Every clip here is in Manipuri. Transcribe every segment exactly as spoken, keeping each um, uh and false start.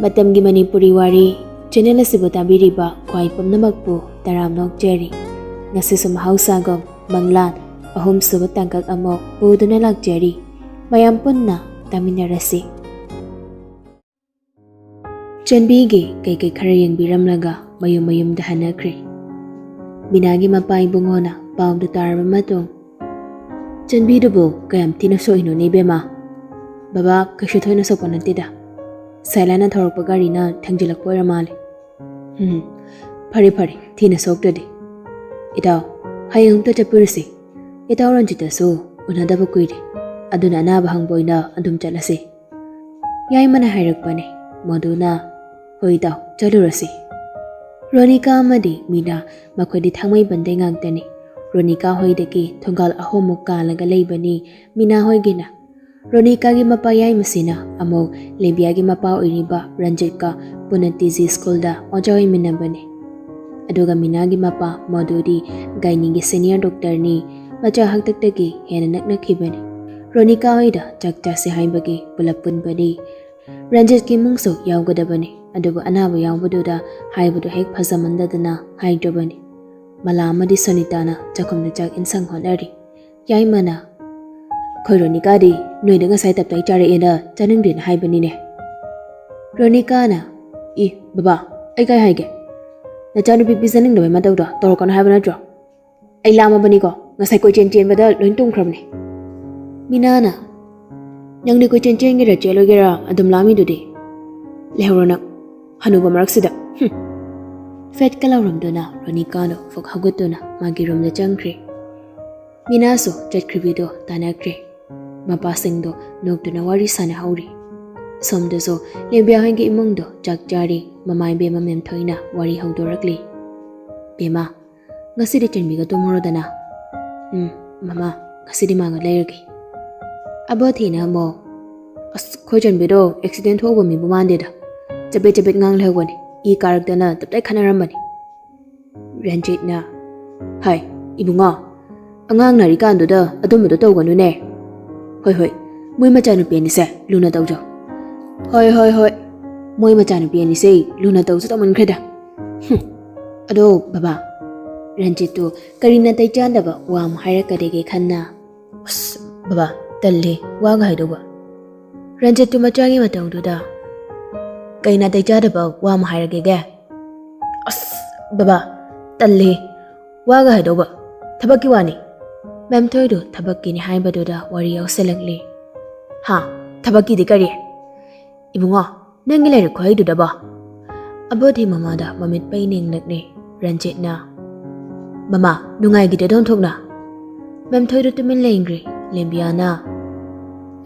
ꯃꯇꯝꯒꯤ ꯃꯅꯤꯄꯨꯔꯤ ꯋꯥꯔꯤ ꯆꯦꯅꯦꯜ ꯑꯁꯤꯕꯨ ꯇꯥꯕꯤꯔꯤꯕ ꯈ꯭ꯋꯥꯏ ꯄꯨꯝꯅꯃꯛꯄꯨ ꯇꯔꯥꯝꯅ ꯑꯣꯛꯆꯔꯤ꯫ ꯉꯁꯤꯁꯨ ꯃꯍꯧꯁꯥꯒꯨꯝ ꯃꯪꯂꯥꯟ ꯑꯍꯨꯝꯁꯨꯕ ꯇꯥꯡꯀꯛ ꯑꯃ ꯄꯨꯗꯨꯅ ꯂꯥꯛꯆꯔꯤ꯫ ꯃꯌꯥꯝ ꯄꯨꯟꯅ ꯇꯥꯃꯤꯟꯅꯔꯁꯤ꯫ ꯆꯟꯕꯤꯒꯤ ꯀꯩꯀꯩ ꯈꯔ ꯌꯦꯡꯕꯤꯔꯝꯂꯒ ꯃꯌꯨꯝ ꯃꯌꯨꯝꯗ ꯍꯟꯅꯈ꯭ꯔꯦ꯫ ꯃꯤꯅꯥꯒꯤ ꯃꯄꯥ ꯏꯕꯨꯡꯉꯣꯅ ꯄꯥꯎꯗꯨ ꯇꯥꯔꯕ ꯃꯇꯨꯡ, "ꯆꯟꯕꯤꯗꯨꯕꯨ ꯀꯌꯥꯝ ꯊꯤꯅ ꯁꯣꯛꯏꯅꯣꯅꯦ ꯏꯕꯦꯝꯃ?" "ꯕꯕꯥ, ꯀꯩꯁꯨ ꯊꯣꯏꯅ ꯁꯣꯛꯄ ꯅꯠꯇꯦꯗ꯫ ꯁꯥꯏꯂꯥꯅ ꯊꯧꯔꯛꯄ ꯒꯥꯔꯤꯅ ꯊꯦꯡꯖꯤꯜꯂꯛꯄ ꯑꯣꯏꯔ ꯃꯥꯜꯂꯦ꯫" "ꯎꯝ, ꯐꯔꯦ ꯐꯔꯦ, ꯊꯤꯅ ꯁꯣꯛꯇ꯭ꯔꯗꯤ꯫ ꯏꯇꯥꯎ, ꯍꯌꯦꯡ ꯑꯃꯨꯛꯇ ꯆꯠꯄꯤꯔꯨꯁꯤ꯫ ꯏꯇꯥꯎ ꯔꯟꯖꯤꯠꯇꯁꯨ ꯎꯅꯗꯕ ꯀꯨꯏꯔꯦ꯫ ꯑꯗꯨꯅ ꯑꯅꯥꯕ ꯍꯪꯕ ꯑꯣꯏꯅ ꯑꯗꯨꯝ ꯆꯠꯂꯁꯤ꯫" ꯌꯥꯏꯃꯅ ꯍꯥꯏꯔꯛꯄꯅꯦ꯫ ꯃꯗꯨꯅ, "ꯍꯣꯏ ꯏꯇꯥꯎ, ꯆꯠꯂꯨꯔꯁꯤ꯫" ꯔꯣꯅꯤꯀꯥ ꯑꯃꯗꯤ ꯃꯤꯅꯥ, ꯃꯈꯣꯏꯗꯤ ꯊꯥꯡꯃꯩꯕꯟꯗꯩ ꯉꯥꯛꯇꯅꯤ꯫ ꯔꯣꯅꯤꯀꯥ ꯍꯣꯏꯗꯒꯤ ꯊꯣꯡꯒꯥꯜ ꯑꯍꯨꯝꯃꯨꯛ ꯀꯥꯜꯂꯒ ꯂꯩꯕꯅꯤ ꯃꯤꯅꯥ ꯍꯣꯏꯒꯤꯅ꯫ ꯔꯣꯅꯤꯀꯥꯒꯤ ꯃꯄꯥ ꯌꯥꯏꯃꯁꯤꯅ ꯑꯃꯨꯛ ꯂꯦꯕꯤꯌꯥꯒꯤ ꯃꯄꯥ ꯑꯣꯏꯔꯤꯕ ꯔꯟꯖꯤꯠꯀ ꯄꯨꯟꯅ ꯇꯤ ꯖꯤ ꯁ꯭ꯀꯨꯜꯗ ꯑꯣꯖꯥ ꯑꯣꯏꯃꯤꯟꯅꯕꯅꯤ꯫ ꯑꯗꯨꯒ ꯃꯤꯅꯥꯒꯤ ꯃꯄꯥ ꯃꯗꯨꯗꯤ ꯒꯥꯏꯅꯤꯒꯤ ꯁꯦꯅꯤꯌꯔ ꯗꯣꯛꯇꯔꯅꯤ꯫ ꯃꯆꯥ ꯍꯥꯛꯇꯛꯇꯒꯤ ꯍꯦꯟꯅ ꯅꯛꯅꯈꯤꯕꯅꯤ꯫ ꯔꯣꯅꯤꯀꯥ ꯍꯣꯏꯗ ꯆꯥꯛ ꯆꯥꯁꯦ ꯍꯥꯏꯕꯒꯤ ꯄꯨꯂꯞ ꯄꯨꯟꯕꯅꯤ꯫ ꯔꯟꯖꯤꯠꯀꯤ ꯏꯃꯨꯡꯁꯨ ꯌꯥꯎꯒꯗꯕꯅꯤ꯫ ꯑꯗꯨꯕꯨ ꯑꯅꯥꯕ ꯌꯥꯎꯕꯗꯨꯗ ꯍꯥꯏꯕꯗꯨ ꯍꯦꯛ ꯐꯖꯃꯟꯗꯗꯅ ꯍꯥꯏꯗ꯭ꯔꯕꯅꯤ꯫ ꯃꯂꯥ ꯑꯃꯗꯤ ꯁꯣꯅꯤꯇꯥꯅ ꯆꯥꯛꯈꯨꯝꯗ ꯆꯥꯛ ꯏꯟꯁꯥꯡ ꯍꯣꯠꯅꯔꯤ꯫ ꯌꯥꯏꯃꯅ, "ꯑꯩꯈꯣꯏ ꯔꯣꯅꯤꯀꯥꯗꯤ ꯅꯣꯏꯗ ꯉꯁꯥꯏ ꯇꯞꯇꯥꯏ ꯆꯥꯔꯛꯑꯦꯅ ꯆꯥꯅꯤꯡꯗꯦꯅ ꯍꯥꯏꯕꯅꯤꯅꯦ꯫" ꯔꯣꯅꯤꯀꯥꯅ, "ꯏ, ꯕꯕꯥ, ꯑꯩ ꯀꯥꯏ ꯍꯥꯏꯒꯦ? ꯅꯆꯥꯅꯨꯄꯤ ꯄꯤꯖꯅꯤꯡꯗꯕꯩ ꯃꯇꯧꯗꯣ ꯇꯧꯔꯛꯀꯅꯨ ꯍꯥꯏꯕ ꯅꯠꯇ꯭ꯔꯣ? ꯑꯩ ꯂꯥꯝꯃꯕꯅꯤꯀꯣ, ꯉꯁꯥꯏ ꯀꯣꯏꯆꯦꯟ ꯆꯦꯟꯕꯗ ꯂꯣꯏ ꯇꯨꯝꯈ꯭ꯔꯕꯅꯦ꯫" ꯃꯤꯅꯥꯅ, "ꯅꯪꯗꯤ ꯀꯣꯏꯆꯦꯟ ꯆꯦꯟꯒꯦꯔꯥ ꯆꯦꯜꯂꯣꯏꯒꯦꯔꯥ ꯑꯗꯨꯝ ꯂꯥꯝꯃꯤꯗꯨꯗꯤ꯫ ꯂꯩꯍꯧꯔꯣ ꯅꯪ, ꯍꯅꯨꯕ ꯃꯔꯛꯁꯤꯗ꯫ ꯍꯨꯝ꯫" ꯐꯦꯠꯀ ꯂꯥꯎꯔꯝꯗꯨꯅ ꯔꯣꯅꯤꯀꯥꯗꯣ ꯐꯨꯛ ꯍꯧꯒꯠꯇꯨꯅ ꯃꯥꯒꯤ ꯔꯨꯝꯗ ꯆꯪꯈ꯭ꯔꯦ꯫ ꯃꯤꯅꯥꯁꯨ ꯆꯠꯈ꯭ꯔꯤꯕꯤꯗꯣ ꯇꯥꯟꯅꯈ꯭ꯔꯦ꯫ ꯃꯄꯥꯁꯤꯡꯗꯣ ꯅꯣꯛꯇꯨꯅ ꯋꯥꯔꯤ ꯁꯥꯟꯅꯍꯧꯔꯤ꯫ ꯁꯣꯝꯗꯁꯨ ꯂꯦꯕꯤꯌꯥ ꯍꯣꯏꯒꯤ ꯏꯃꯨꯡꯗꯣ ꯆꯥꯛ ꯆꯥꯔꯤ꯫ ꯃꯃꯥ ꯏꯕꯦꯝꯃ ꯃꯦꯝꯊꯣꯏꯅ ꯋꯥꯔꯤ ꯍꯧꯗꯣꯔꯛꯂꯤ꯫ "ꯕꯦꯝꯃ, ꯉꯁꯤꯗꯤ ꯆꯟꯕꯤꯒ ꯇꯨꯝꯃꯨꯔꯣꯗꯅ꯫" "ꯎꯝ, ꯃꯃꯥ, ꯉꯁꯤꯗꯤ ꯃꯥꯒ ꯂꯩꯔꯒꯦ꯫" ꯑꯕꯣꯊꯤꯅ ꯑꯃꯨꯛ, "ꯑꯁ, ꯑꯩꯈꯣꯏ ꯆꯟꯕꯤꯗꯣ ꯑꯦꯛꯁꯤꯗꯦꯟ ꯊꯣꯛꯎꯕ ꯃꯤꯕꯨ ꯃꯥꯟꯗꯦꯗ꯫ ꯆꯕꯦꯠ ꯆꯕꯦꯠ ꯉꯥꯡ ꯂꯩꯍꯧꯕꯅꯤ꯫ ꯏ ꯀꯥꯔꯛꯇꯅ ꯇꯞꯇꯥꯏ ꯈꯠꯅꯔꯝꯕꯅꯤ꯫" ꯔꯟꯖꯤꯠꯅ, "ꯍꯥꯏ, ꯏꯕꯨꯡꯉꯣ, ꯑꯉꯥꯡ ꯅꯥꯔꯤꯀꯥꯟꯗꯨꯗ ꯑꯗꯨꯝꯕꯗꯣ ꯇꯧꯒꯅꯨꯅꯦ꯫ ꯍꯣꯏ, ꯍꯣꯏ, ꯃꯣꯏ ꯃꯆꯥꯅꯨꯄꯤ ꯑꯅꯤꯁꯦ ꯂꯨꯅ ꯇꯧꯖꯧ꯫" "ꯍꯣꯏ, ꯍꯣꯏ, ꯍꯣꯏ꯫" ꯃꯣꯏ ꯃꯆꯥꯅꯨꯄꯤ ꯑꯅꯤꯁꯦ ꯂꯨꯅ ꯇꯧꯁꯨ ꯇꯧꯃꯟꯈ꯭ꯔꯦꯗ꯫ ꯍꯨꯝ꯫ ꯑꯗꯣ ꯕꯕꯥ, ꯔꯟꯖꯤꯠꯇꯨ ꯀꯔꯤ ꯅꯥꯇꯩ ꯆꯥꯗꯕ ꯋꯥ ꯑꯃ ꯍꯥꯏꯔꯛꯀꯗꯒꯦ ꯈꯟꯅ꯫ ꯑꯁ, ꯕꯕꯥ, ꯇꯜꯂꯦ ꯋꯥꯒ ꯍꯥꯏꯗꯧꯕ꯫ ꯔꯟꯖꯤꯠꯇꯨ ꯃꯆꯥꯒꯤ ꯃꯇꯧꯗꯨꯗ, "ꯀꯩ ꯅꯥꯇꯩ ꯆꯥꯗꯕ ꯋꯥ ꯑꯃ ꯍꯥꯏꯔꯒꯦꯒꯦ?" "ꯑꯁ, ꯕꯕꯥ, ꯇꯜꯂꯦ ꯋꯥꯒ ꯍꯥꯏꯗꯧꯕ꯫ ꯊꯕꯛꯀꯤ ꯋꯥꯅꯤ꯫" ꯃꯦꯝꯊꯣꯏꯗꯨ ꯊꯕꯛꯀꯤꯅꯤ ꯍꯥꯏꯕꯗꯨꯗ ꯋꯥꯔꯤ ꯌꯥꯎꯁꯜꯂꯛꯂꯤ꯫ "ꯍꯥ? ꯊꯕꯛꯀꯤꯗꯤ ꯀꯔꯤ?" "ꯏꯕꯨꯡꯉꯣ, ꯅꯪꯒꯤ ꯂꯥꯏꯔꯤꯛ ꯈꯨꯍꯩꯗꯨꯗꯕꯣ?" ꯑꯕꯣꯙꯤ ꯃꯃꯥꯗ ꯃꯃꯤꯠ ꯄꯩꯅ ꯌꯦꯡꯂꯛꯂꯦ ꯔꯟꯖꯤꯠꯅ꯫ "ꯃꯃꯥ, ꯅꯨꯡꯉꯥꯏꯈꯤꯗꯦꯗ ꯑꯣꯟꯊꯣꯛꯅ꯫" ꯃꯦꯝꯊꯣꯏꯗꯨ ꯇꯨꯃꯤꯟ ꯂꯩꯈ꯭ꯔꯦ꯫ ꯂꯦꯝꯕꯤꯌꯥꯅ,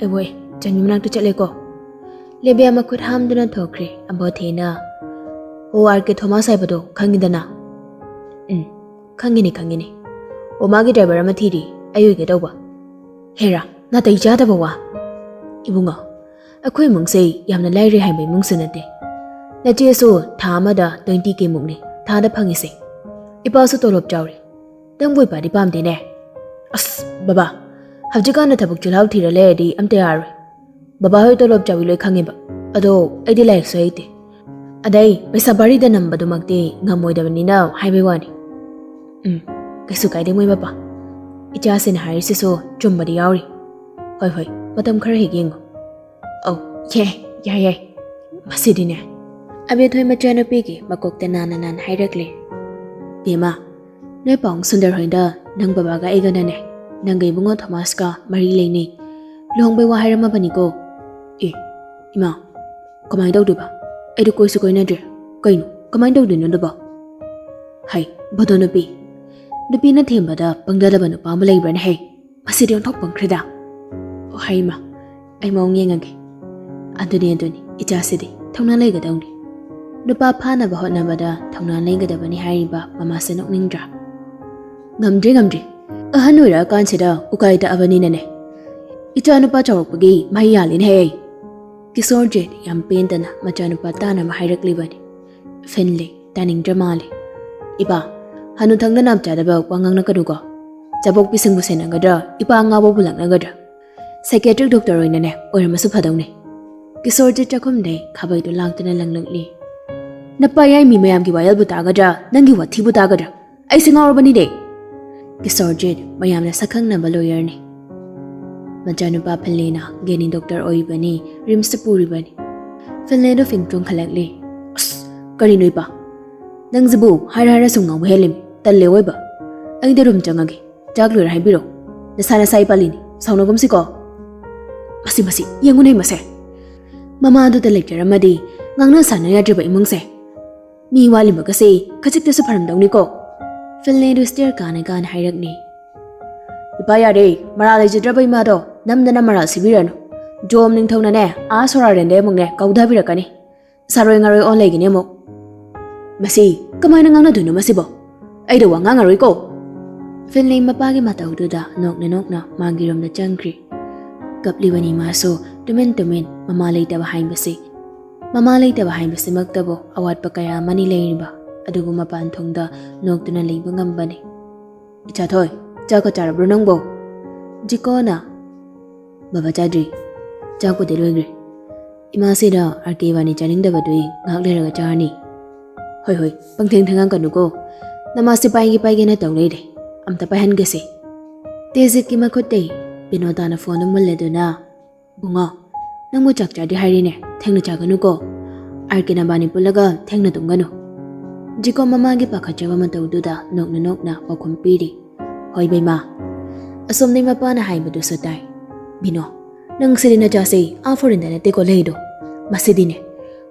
"ꯑꯩꯕꯣꯏ, ꯆꯟꯕꯤ ꯃꯅꯥꯛꯇ ꯆꯠꯂꯦꯀꯣ꯫" ꯂꯦꯝꯕꯤꯌꯥ ꯃꯈꯨꯠ ꯍꯥꯝꯗꯨꯅ ꯊꯣꯛꯈ꯭ꯔꯦ꯫ ꯑꯕꯣꯙꯤꯅ, "ꯑꯣ, ꯑꯥꯔ ꯀꯦ ꯊꯣꯃꯥꯁ ꯍꯥꯏꯕꯗꯣ ꯈꯪꯉꯤꯗꯅ?" "ꯎꯝ, ꯈꯪꯉꯤꯅꯦ, ꯈꯪꯉꯤꯅꯦ꯫ ꯑꯣ, ꯃꯥꯒꯤ ꯗ꯭ꯔꯥꯏꯚꯔ ꯑꯃ ꯊꯤꯔꯤ, ꯑꯩ ꯑꯣꯏꯒꯦ ꯇꯧꯕ꯫" "ꯍꯦꯔꯥ, ꯅꯥꯇꯩ ꯆꯥꯗꯕ ꯋꯥ꯫ ꯏꯕꯨꯡꯉꯣ, ꯑꯩꯈꯣꯏ ꯏꯃꯨꯡꯁꯦ ꯌꯥꯝꯅ ꯂꯥꯏꯔꯩ ꯍꯥꯏꯕ ꯏꯃꯨꯡꯁꯨ ꯅꯠꯇꯦ꯫ ꯅꯆꯦꯁꯨ ꯊꯥ ꯑꯃꯗ twenty K ꯃꯨꯛꯅꯤ ꯊꯥꯗ ꯐꯪꯉꯤꯁꯦ꯫ ꯏꯄꯥꯁꯨ ꯇꯣꯂꯣꯞ ꯆꯥꯎꯔꯤ꯫ ꯅꯪꯕꯨ ꯏꯄꯥꯗꯤ ꯄꯥꯝꯗꯦꯅꯦ꯫" "ꯑꯁ, ꯕꯕꯥ, ꯍꯧꯖꯤꯛꯀꯥꯟꯗ ꯊꯕꯛ ꯆꯤꯜꯍꯥꯎ ꯊꯤꯔ ꯂꯩꯔꯗꯤ ꯑꯝꯇ ꯌꯥꯔꯣꯏ꯫ ꯕꯕꯥ ꯍꯣꯏ ꯇꯣꯂꯣꯞ ꯆꯥꯎꯏ ꯂꯣꯏ ꯈꯪꯉꯦꯕ꯫ ꯑꯗꯣ ꯑꯩꯗꯤ ꯂꯥꯏꯔꯤꯛꯁꯨ ꯍꯩꯇꯦ꯫ ꯑꯗꯩ ꯄꯩꯁꯥ ꯚꯥꯔꯤꯗ ꯅꯝꯕꯗꯨꯃꯛꯇꯤ ꯉꯝꯃꯣꯏꯗꯕꯅꯤꯅ ꯍꯥꯏꯕꯩ ꯋꯥꯅꯤ꯫" "ꯎꯝ, ꯀꯩꯁꯨ ꯀꯥꯏꯗꯦ ꯃꯣꯏ ꯃꯄꯥ꯫ ꯏꯆꯥꯁꯤꯅ ꯍꯥꯏꯔꯤꯁꯤꯁꯨ ꯆꯨꯝꯕꯗꯤ ꯌꯥꯎꯔꯤ꯫ ꯍꯣꯏ, ꯍꯣꯏ, ꯃꯇꯝ ꯈꯔ ꯍꯦꯛ ꯌꯦꯡꯉꯨ꯫" "ꯑꯧ, ꯌꯥꯏ, ꯌꯥꯏ, ꯌꯥꯏ꯫ ꯃꯁꯤꯗꯤꯅꯦ꯫" ꯑꯕꯦꯊꯣꯏ ꯃꯆꯥꯅꯨꯄꯤꯒꯤ ꯃꯀꯣꯛꯇ ꯅꯥꯟꯅ ꯅꯥꯟꯅ ꯍꯥꯏꯔꯛꯂꯦ꯫ "ꯕꯦꯝꯃ, ꯅꯣꯏ ꯄꯥꯎꯡ ꯁꯨꯟꯗꯔ ꯍꯣꯏꯗ ꯅꯪ ꯕꯕꯥꯒ ꯑꯩꯒꯅꯅꯦ, ꯅꯪꯒ ꯏꯕꯨꯡꯉꯣ ꯊꯣꯃꯥꯁꯀ ꯃꯔꯤ ꯂꯩꯅꯩ꯫ ꯂꯨꯍꯣꯡꯕꯩ ꯋꯥ ꯍꯥꯏꯔꯝꯃꯕꯅꯤꯀꯣ꯫" "ꯑꯦ, ꯏꯃꯥ, ꯀꯃꯥꯏꯅ ꯇꯧꯗꯣꯏꯕ? ꯑꯩꯗꯤ ꯀꯣꯏꯁꯨ ꯀꯣꯏꯅꯗ꯭ꯔꯤ꯫ ꯀꯩꯅꯣ, ꯀꯃꯥꯏꯅ ꯇꯧꯗꯣꯏꯅꯣ ꯑꯗꯨꯕꯣ?" "ꯍꯩ, ꯚꯗꯣ ꯅꯨꯄꯤ꯫ ꯅꯨꯄꯤꯅ ꯊꯦꯝꯕꯗ ꯄꯪꯗꯗꯕ ꯅꯨꯄꯥ ꯑꯃ ꯂꯩꯕ꯭ꯔꯥꯅꯦ ꯍꯩ? ꯃꯁꯤꯗꯤ ꯑꯣꯟꯊꯣꯛ ꯄꯪꯈ꯭ꯔꯦꯗ꯫ ꯑꯣ, ꯍꯩ ꯏꯃꯥ, ꯑꯩ ꯃꯑꯣꯡ ꯌꯦꯡꯉꯒꯦ꯫" "ꯑꯗꯨꯅꯤ, ꯑꯗꯨꯅꯤ, ꯏꯆꯥꯁꯤꯗꯤ ꯊꯧꯅꯥ ꯂꯩꯒꯗꯧꯅꯤ꯫ ꯅꯨꯄꯥ ꯐꯥꯅꯕ ꯍꯣꯠꯅꯕꯗ ꯊꯧꯅꯥ ꯂꯩꯒꯗꯕꯅꯤ ꯍꯥꯏꯔꯤꯕ ꯃꯃꯥꯁꯦ ꯅꯣꯛꯅꯤꯡꯗ꯭ꯔꯥ?" "ꯉꯝꯗ꯭ꯔꯤ, ꯉꯝꯗ꯭ꯔꯤ꯫ ꯑꯍꯟ ꯑꯣꯏꯔꯛꯑꯀꯥꯟꯁꯤꯗ ꯎꯀꯥꯏ ꯇꯛꯑꯕꯅꯤꯅꯅꯦ꯫ ꯏꯆꯥ ꯅꯨꯄꯥ ꯆꯥꯎꯔꯛꯄꯒꯤ ꯃꯍꯩ ꯌꯥꯜꯂꯤꯅꯦ ꯍꯦ꯫" ꯀꯤꯁꯣꯔꯖꯤꯠ ꯌꯥꯝ ꯄꯦꯟꯗꯅ ꯃꯆꯥꯅꯨꯄꯥ ꯇꯥꯅꯕ ꯍꯥꯏꯔꯛꯂꯤꯕꯅꯤ꯫ ꯐꯤꯟꯂꯤ ꯇꯥꯅꯤꯡꯗ꯭ꯔ ꯃꯥꯜꯂꯦ꯫ "ꯏꯄꯥ, ꯍꯅꯨꯊꯪꯗ ꯅꯥꯞ ꯆꯥꯗꯕ ꯋꯥ ꯉꯥꯡꯂꯛꯀꯅꯨꯀꯣ꯫ ꯆꯥꯕꯣꯛꯄꯤꯁꯤꯡꯕꯨ ꯁꯦꯟꯅꯒꯗ꯭ꯔꯥ, ꯏꯄꯥ ꯉꯥꯎꯕꯕꯨ ꯂꯥꯛꯅꯒꯗ꯭ꯔꯥ? Psychiatric doctor ꯑꯣꯏꯅꯅꯦ ꯑꯣꯏꯔꯝꯃꯁꯨ ꯐꯗꯧꯅꯦ꯫" ꯀꯤꯁꯣꯔꯖꯤꯠ ꯆꯥꯛꯈꯨꯝꯗꯩ ꯈꯥꯕꯩꯗꯨ ꯂꯥꯡꯗꯨꯅ ꯂꯪꯂꯛꯂꯤ꯫ "ꯅꯄꯥ ꯌꯥꯏ ꯃꯤ ꯃꯌꯥꯝꯒꯤ ꯋꯥꯌꯦꯜꯕꯨ ꯇꯥꯒꯗ꯭ꯔꯥ, ꯅꯪꯒꯤ ꯋꯥꯊꯤꯕꯨ ꯇꯥꯒꯗ꯭ꯔꯥ? ꯑꯩꯁꯦ ꯉꯥꯎꯔꯕꯅꯤꯅꯦ!" ꯀꯤꯁꯣꯔꯖꯤꯠ ꯃꯌꯥꯝꯅ ꯁꯛꯈꯪꯅꯕ ꯂꯣꯌꯔꯅꯤ꯫ ꯃꯆꯥꯅꯨꯄꯥ ꯐꯤꯟꯂꯦꯅ ꯒꯦꯅꯤ ꯗꯣꯛꯇꯔ ꯑꯣꯏꯔꯤꯕꯅꯤ, ꯔꯤꯝꯁꯇ ꯄꯨꯔꯤꯕꯅꯤ꯫ ꯐꯤꯟꯂꯦꯗꯣ ꯐꯤꯡ ꯆꯣꯡꯈꯠꯂꯛꯂꯤ꯫ "ꯑꯁ, ꯀꯔꯤꯅꯣ ꯏꯄꯥ? ꯅꯪꯁꯤꯕꯨ ꯍꯥꯏꯔ ꯍꯥꯏꯔ ꯁꯨꯝ ꯉꯥꯎꯕ ꯍꯦꯜꯂꯤꯃꯤ꯫ ꯇꯜꯂꯦ ꯑꯣꯏꯕ꯫ ꯑꯩꯗꯤ ꯔꯨꯝ ꯆꯪꯉꯒꯦ꯫ ꯆꯥꯛ ꯂꯣꯏꯔ ꯍꯥꯏꯕꯤꯔꯣ꯫ ꯅꯁꯥ ꯅꯁꯥ ꯏꯄꯥꯂꯤꯅꯤ꯫ ꯁꯥꯎꯅꯒꯨꯝꯁꯤꯀꯣ꯫" "ꯃꯁꯤ, ꯃꯁꯤ, ꯌꯦꯡꯉꯨꯅꯦ ꯃꯁꯦ꯫ ꯃꯃꯥꯗꯨꯗ ꯂꯩꯖꯔꯝꯃꯗꯤ ꯉꯥꯡꯅ ꯁꯥꯟꯅ ꯌꯥꯗ꯭ꯔꯤꯕ ꯏꯃꯨꯡꯁꯦ꯫ ꯃꯤ ꯋꯥꯠꯂꯤꯕꯒꯁꯦ ꯈꯖꯤꯛꯇꯁꯨ ꯐꯔꯝꯗꯧꯅꯤꯀꯣ꯫" ꯐꯤꯟꯂꯦꯗꯨ ꯁ꯭ꯇꯤꯌꯔ ꯀꯥꯅ ꯀꯥꯅ ꯍꯥꯏꯔꯛꯅꯤ꯫ "ꯏꯄꯥ ꯌꯥꯔꯦ, ꯃꯔꯥꯜ ꯂꯩꯖꯗ꯭ꯔꯕ ꯏꯃꯥꯗꯣ ꯅꯝꯗꯅ ꯃꯔꯥꯜ ꯁꯤꯕꯤꯔꯅꯨ꯫ ꯖꯣꯝ ꯅꯤꯡꯊꯧꯅꯅꯦ ꯑꯥ ꯁꯣꯔꯥꯔꯦꯟꯗꯩ ꯑꯃꯨꯛꯅꯦ ꯀꯧꯊꯕꯤꯔꯛꯀꯅꯤ꯫ ꯁꯥꯔꯣꯏ ꯉꯥꯔꯣꯏ ꯑꯣꯟ ꯂꯩꯒꯅꯤ ꯑꯃꯨꯛ꯫ ꯃꯁꯤ ꯀꯃꯥꯏꯅ ꯉꯥꯡꯅꯗꯣꯏꯅꯣ ꯃꯁꯤꯕꯣ? ꯑꯩꯗ ꯋꯥ ꯉꯥꯡꯉꯔꯣꯏꯀꯣ꯫" ꯐꯤꯟꯂꯦ ꯃꯄꯥꯒꯤ ꯃꯇꯧꯗꯨꯗ ꯅꯣꯛꯅ ꯅꯣꯛꯅ ꯃꯥꯒꯤ ꯔꯨꯝꯗ ꯆꯪꯈ꯭ꯔꯤ꯫ ꯀꯞꯂꯤꯕꯅꯤ ꯃꯥꯁꯨ ꯇꯨꯃꯤꯟ ꯇꯨꯃꯤꯟ, ꯃꯃꯥ ꯂꯩꯇꯕ ꯍꯥꯏꯕꯁꯤ꯫ ꯃꯃꯥ ꯂꯩꯇꯕ ꯍꯥꯏꯕꯁꯤꯃꯛꯇꯕꯨ ꯑꯋꯥꯠꯄ ꯀꯌꯥ ꯑꯃꯅꯤ ꯂꯩꯔꯤꯕ, ꯑꯗꯨꯕꯨ ꯃꯄꯥꯟ ꯊꯣꯡꯗ ꯅꯣꯛꯇꯨꯅ ꯂꯩꯕ ꯉꯝꯕꯅꯤ꯫ "ꯏꯆꯥꯊꯣꯏ, ꯆꯥꯛꯀ ꯆꯥꯔꯕ꯭ꯔꯣ ꯅꯪꯕꯣ?" ꯖꯤꯀꯣꯅ, "ꯕꯕꯥ ꯆꯥꯗ꯭ꯔꯤ꯫ ꯆꯥꯛꯄꯨꯗꯤ ꯂꯣꯏꯈ꯭ꯔꯦ꯫ ꯏꯃꯥꯁꯤꯗ ꯑꯥꯔ ꯀꯦ ꯏꯕꯥꯅꯤ ꯆꯥꯅꯤꯡꯗꯕꯗꯨꯏ ꯉꯥꯏꯍꯥꯛ ꯂꯩꯔꯒ ꯆꯥꯔꯅꯤ꯫ ꯍꯣꯏ, ꯍꯣꯏ, ꯄꯪꯊꯦꯡ ꯊꯦꯡꯉꯛꯀꯅꯨꯀꯣ꯫ ꯅꯃꯥꯁꯦ ꯄꯥꯏꯒꯦ ꯄꯥꯏꯒꯦꯅ ꯇꯧ ꯂꯩꯔꯦ꯫ ꯑꯝꯇ ꯄꯥꯏꯍꯟꯒꯦꯁꯦ꯫" ꯇꯦꯖꯤꯠꯀꯤ ꯃꯈꯨꯠꯇꯩ ꯕꯤꯅꯣꯗꯥꯅ ꯐꯣꯟꯗꯨ ꯃꯨꯜꯂꯗꯨꯅ, "ꯕꯨꯡꯉꯣ, ꯅꯪꯕꯨ ꯆꯥꯛ ꯆꯥꯗ꯭ꯔꯤ ꯍꯥꯏꯔꯤꯅꯦ, ꯊꯦꯡꯅ ꯆꯥꯒꯅꯨꯀꯣ꯫ ꯑꯥꯔ ꯀꯦ ꯅꯕꯥꯅꯤ ꯄꯨꯜꯂꯒ ꯊꯦꯡꯅ ꯇꯨꯝꯒꯅꯨ꯫" ꯖꯤꯀꯣ ꯃꯃꯥꯒꯤ ꯄꯥꯈꯠꯆꯕ ꯃꯇꯧꯗꯨꯗ ꯅꯣꯛꯅ ꯅꯣꯛꯅ ꯄꯥꯎꯈꯨꯝ ꯄꯤꯔꯤ꯫ "ꯍꯣꯏ ꯕꯦꯝꯃ, ꯑꯁꯣꯝꯗꯩ ꯃꯄꯥꯅ ꯍꯥꯏꯕꯗꯨꯁꯨ ꯇꯥꯏ꯫ ꯕꯤꯅꯣ, ꯅꯪ ꯁꯤꯗꯤ ꯅꯆꯥꯁꯦ ꯑꯥ ꯐꯣꯔꯦꯟꯗ ꯅꯠꯇꯦꯀꯣ ꯂꯩꯗꯣ꯫ ꯃꯁꯤꯗꯤꯅꯦ,